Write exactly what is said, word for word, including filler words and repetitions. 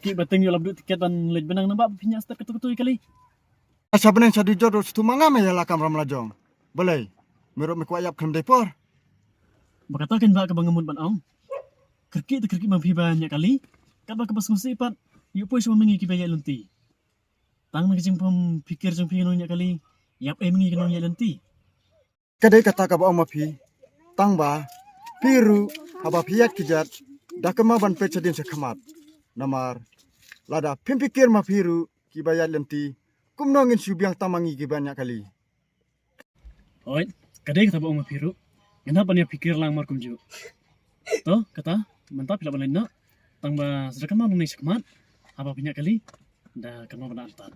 Ki ba teng ïoh lap duh tiket ban leit benang naba phi ñiah step katu katu ïa kali. Acha benang cha dujor do stu manga me ïa la kamram la jong. Balei? Me ruh me kwah ïap khlem dei por. Ba kata kan ba ka ba ngamut ban ong. Kyrkieh te kyrkieh ma phi ba ñiah kali. Katba ka ba sngewsih pat. Ïoh poi shuwa ma ngi ki ba ïaid lynti. Tang na ka jingpom phikir jong phi ngan ong ñiah kali. Ïap ei ma ngi kan ong ïaid lynti. Ka dei kata ka ba ong ma phi. Tang ba phi ruh haba phi ïaid ki jait da kynmaw ban peit shadien shakhmat. Namar lada phim phikir ma phi ruh ki ba ïaid lynti, kumno ngin shu biang tang ma ngi ki ba ñiah kali. Oi, ka dei kata ba ong ma phi ruh. Ngan hap ban ïa phikir lang mar kumjuh. To kata mynta phi lah ban leit noh. Tang ba sa da kynmaw nangne shakhmat. Haba phi ñiah kali da kynmaw ban da antan.